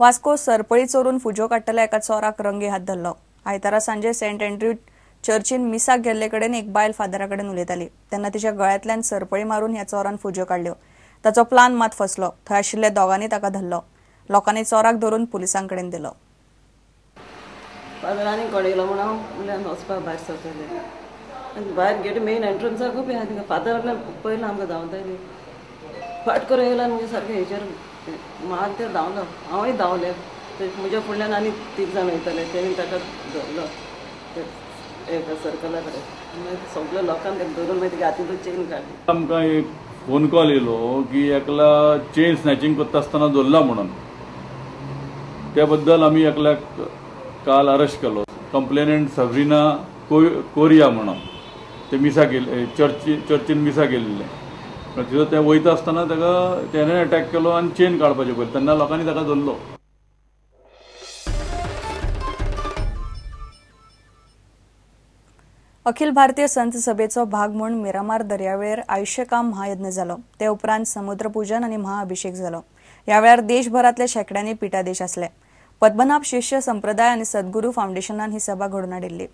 वास्को सरपळी चोरून फुज्यो काडटल्या एका चोराक रंगे हात धरलो. आयतारा सांजे सेंट एन्ड्र्यू चर्चीन मिसाक गेल्ले कडेन एक बायल फादरा कडेन उलयताली तेन्ना तिच्या गळ्यांतल्यान सरपळी मारून ह्या चोरान फुज्यो काडल्यो. ताचो प्लान मात फसलो. थंय आशिल्ल्या दोगांनी ताका धरलो. लोकांनी चोराक धरून पुलिसां कडेन दिलो. फादरांनी कोण येयलो म्हणून हांव म्हणल्यार वचपाक भायर सरतलें आनी भायर गेट मेन एंट्रन्साकूय बी आहा. फादर पयलीं आमकां धांवताली फाट करून येयला आनी मागीर सारकें हेचेर मार ते धांवलो. हांवूय धांवलें. म्हज्या फुडल्यान आनी 3 जाण वयताले तेणी ताका धरलो एका सर्कला कडेन. मागीर सगल्या लोकांक ताका धरून मागीर तेगे हातींतलो चेन काडली. आमकां एक फोन कॉल येयलो की एकला चेन स्नॅचिंग करता आसतना धरला म्हणून. त्या बद्दल आमी एकल्याक काल अरेस्ट केलो. कंप्लेनंट सबरीना कोरिया म्हणून ते मिसा गेले, चर्चीन मिसा गेल्ले. तिथं ते वयता आसतना ताका तेणें अटॅक केलो आनी चेन काडपाचे पयलीं तेन्ना लोकांनी ताका धरलो. अखिल भारतीय संत सभेचो भाग म्हूण मिरामार दर्यावेळेर आयुष्यकाम महायज्ञ जालो. ते उपरांत समुद्रपूजन आनी महाअभिषेक जालो. ह्या वेळार देशभरांतले शेंकड्यांनी पीठाधीश आसले. पद्मनाभ शिष्य संप्रदाय आनी सद्गुरू फाउंडेशनान ही सभा घडोवन हाडिल्ली.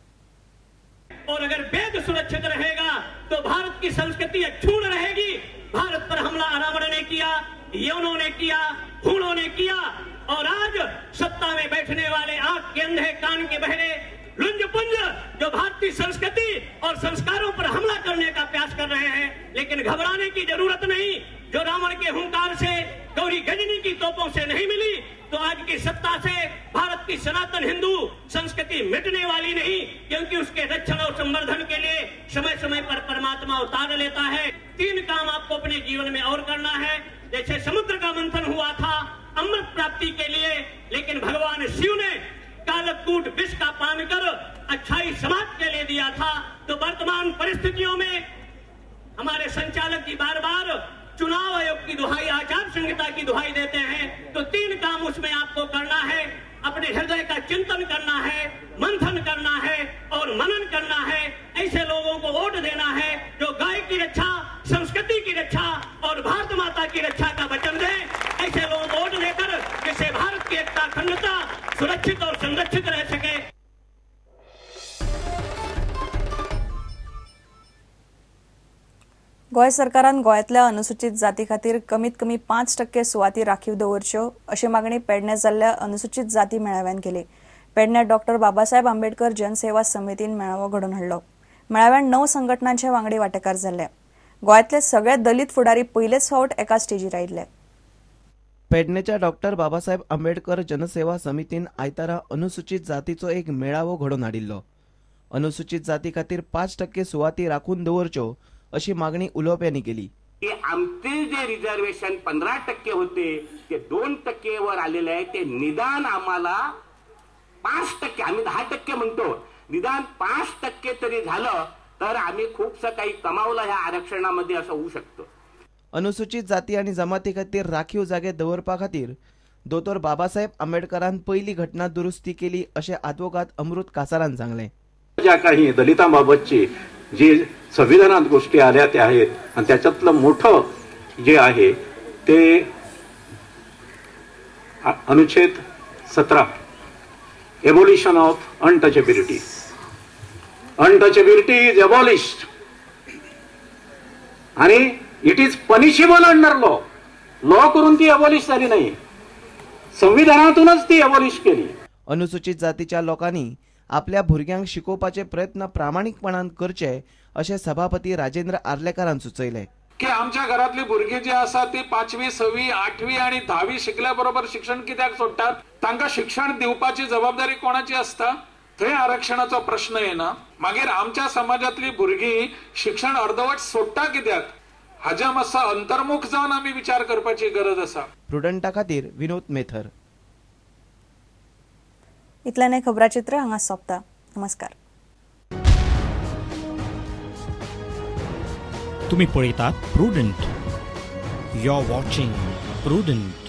और अगर वेद सुरक्षित रहेगा तो भारत की संस्कृति अक्षुण्ण रहेगी. भारत पर हमला रावण ने किया, यवनों ने किया, हूणों ने किया और आज सत्ता में बैठने वाले आंख के अंधे कान के बहरे लुंज पुंज जो भारतीय संस्कृति और संस्कारों पर हमला करने का प्रयास कर रहे हैं। लेकिन घबराने की जरूरत नहीं। जो रावण के हुंकार से, गौरी गजनी की तोपों से नहीं मिली तो आज की सत्ता से भारत की सनातन हिंदू संस्कृति मिटने वाली नहीं, क्योंकि उसके रक्षण और संवर्धन के लिए समय समय पर परमात्मा अवतार लेता है। 3 काम आपको अपने जीवन में और करना है। जैसे समुद्र का मंथन हुआ था अमृत प्राप्ति के लिए, लेकिन भगवान शिव ने कालकूट विष का पान कर अच्छाई समाज के लिए दिया था। तो वर्तमान परिस्थितियों में हमारे संचालक जी बार बार चुनाव आयोग की दुहाई, आचार संहिता की दुहाई देते हैं। तो 3 काम उसमें आपको करना है। अपने हृदय का चिंतन करना है, मंथन करना है और मनन करना है। ऐसे लोगों को वोट देना है जो गाय की रक्षा, संस्कृति की रक्षा और भारत माता की रक्षा का वचन दें। ऐसे लोगों को वोट देकर जिससे भारत की एकता, अखंडता सुरक्षित और संरक्षित रह सके। गोंय सरकारान गोंयांतल्या अनुसूचित जाती खातीर कमीत कमी 5% सुवाती राखीव दवरच्यो अशी मागणी पेडण्यां जाल्ल्या अनुसूचित जाती मेळाव्यान केली. पेडण्यां डॉक्टर बाबासाहेब आंबेडकर जनसेवा समितीन मेळावो घडोवन हाडलो. मेळाव्यान 9 संघटनांचे वांगडी वांटेकार जाल्ले. गोंयांतले सगळे दलित फुडारी पयलेच फावट एका स्टेजीर आयिल्ले. पेडणेच्या डॉक्टर बाबासाहेब आंबेडकर जनसेवा समितीन आयतारा अनुसूचित जातीचो एक मेळावो घडोवन हाडिल्लो. अनुसूचित जाती खातीर 5% सुवाती राखून दवरच्यो अशी मागणी उलोवप्यांनी केली. आमचे जे रिझर्वेशन 15% होते ते 2% वर आलेले आहे. ते निदान आम्हाला 5%, आम्ही 10% म्हणतो, निदान 5% तरी झालं तर आम्ही खूपसं काही कमावलं ह्या आरक्षणामध्ये असं होऊ शकतं. अनुसूचित जाती आणि जमाती खातीर राखीव जागे दवरपा खातीर दोतोर बाबासाहेब आंबेडकरान पहिली घटना दुरुस्ती केली अशें आदवोगाद अमृत कासारान सांगलें. ज्या काही दलितांबाबतची जी संविधानात गोष्टी आल्या त्या आहेत आणि त्याच्यातलं मोठं जे आहे ते अनुच्छेद 17, abolition of untouchability. Untouchability is abolished आणि it is punishable under law. Law करून ती एबॉलिश झाली नाही, संविधानातूनच ती एबॉलिश केली. अनुसूचित जातीच्या लोकांनी आपल्या भुरग्यांक शिकोवपाचे प्रयत्न प्रामाणीकपणान करचे अशें सभापती राजेंद्र आर्लेकारान सुचयलें. की आमच्या घरातली भुरगीं जी आसा ती 5वी, 6वी, 8वी आनी 10वी शिकल्या बरोबर शिक्षण कित्याक सोडटात? तांकां शिक्षण दिवपाची जबाबदारी कोणाची आसता? थंय आरक्षणाचो प्रश्न येना. मागीर आमच्या समाजातली भुरगीं शिक्षण अर्धवट सोडटा कित्याक? हाज्या मातसो अंतर्मुख जावन आमी विचार करपाची गरज आसा. प्रुडंटा खातीर विनोद मेथर. इतल्यान खबराचित्र हांगा सोंपता. नमस्कार. तुम्ही पळयतात Prudent. You are watching Prudent.